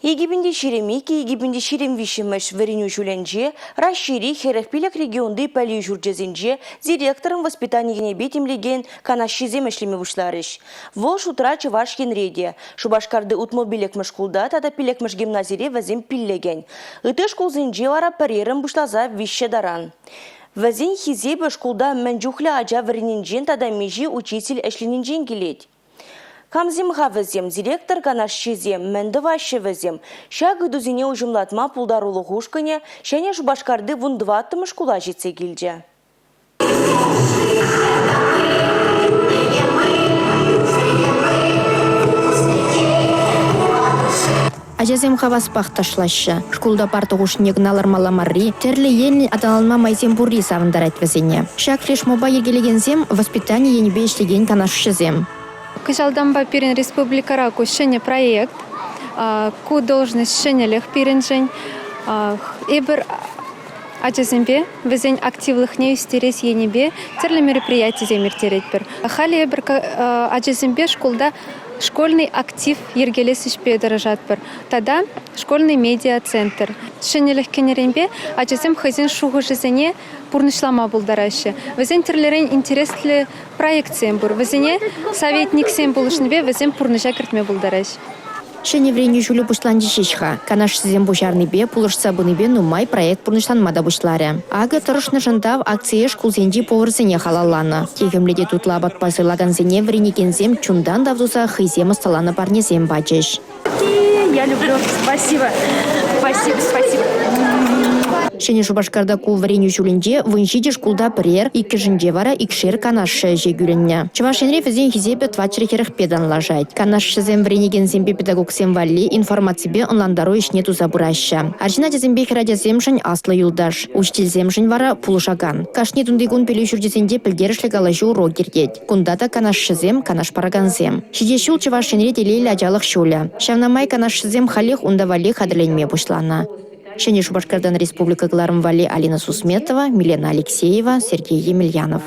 2022-2023-мӗш вӗренӳ ҫулӗнче Раҫҫейри 45 регионти пӗлӳ ҫурчӗсенче директорӑн воспитани енӗпе тимлекен канашҫисем ӗҫлеме пуҫларӗҫ. Вӑл шутра Чӑваш Енре те. Шупашкарти 65-мӗш шкулта тата 5-мӗш гимназире вӗсем пиллӗкӗн. Ытти шкулсенче вара пӗрерӗн пуҫласа виҫҫӗ таран. Вӗсен хисепӗ шкулта мӗн чухлӗ ача вӗреннинчен тата миҫе учитель ӗҫленинчен килет. Камсем-ха вӗсем, директор канашҫисем, мӗн тӑваҫҫӗ вӗсем? Ҫак ыйтусене уҫӑмлатма пултарулӑх ушкӑнӗ Ҫӗнӗ Шупашкарти вунтӑваттӑмӗш шкула ҫитсе килчӗ. Ачасем хаваспах ташлаҫҫӗ. Шкулта парта хушшине кӑна лармалла марри, тӗрлӗ енлӗн аталанма майсем пурри савӑнтарать вӗсене. Ҫак флешмоба йӗркелекенсем воспитани енӗпе ӗҫлекен канашҫӑсем. Кӑҫалтанпа пирӗн республикӑра ку ҫӗнӗ проект. Ку должность ҫӗнӗлӗх пирӗншӗн. Эпир ачасемпе вӗсен активлӑхне ӳстерес енӗпе тӗрлӗ мероприятисем ирттеретпӗр. Халӗ эпир ачасемпе шкулта школьный актив йӗркелес ӗҫпе тӑрӑшатпӑр тата школьный медиа-центр. Ҫӗнӗлӗх кӗнӗренпе ачасем хӑйсен шухӑшӗсене пурнӑҫлама пултараҫҫӗ. Вӗсен тӗрлӗрен интереслӗ проектсем пур. Вӗсене советниксем пулӑшнипе вӗсем пурнӑҫа кӗртме пултараҫҫӗ. Ҫӗнӗ вӗренӳ ҫулӗ пуҫланчӗ ҫеҫ-ха. Канашҫӑсем пуҫарнипе, пулӑшса пынипе нумай проект пурнӑҫланма та пуҫларӗ. Акӑ, тӑрӑшнӑшӑн тав акцие шкулсенчи поварсене халалланӑ. Техӗмлӗ те тутлӑ апатпа сӑйлакансене вӗренекенсем чунтан тав туса хӑйсем ӑсталанӑ парнесем пачӗҫ. Я люблю. Спасибо. Спасибо, спасибо. Ҫӗнӗ Шупашкарта ку вӗренӳ ҫулӗнче 17 шкулта пӗрер, иккӗшӗнче вара икшер канашҫӑ ӗҫе кӳлӗннӗ. Чӑваш Енре вӗсен хисепӗ 440-пе танлашать. Канашҫӑсем вӗренекенсемпе педагогсем валли информаципе ӑнлантару ӗҫне туса пыраҫҫӗ. Арҫын ачасемпе хӗрачасемшӗн аслӑ юлташ, учительсемшӗн вара пулӑшакан. Кашни тунтикун пӗлӳ ҫурчӗсенче пӗлтерӗшлӗ калаҫу урок иртет. Кунта та канашҫӑсем, канаш паракансем. Ҫитес ҫул Чӑваш Енре телейлӗ ачалӑх ҫулӗ. Ҫавна май канашҫӑсем халех унта валли хатӗрленме пуҫланӑ. Ҫӗнӗ Шупашкартан республика кӑларӑм валли Алина Сусметова, Милена Алексеева, Сергей Емельянов.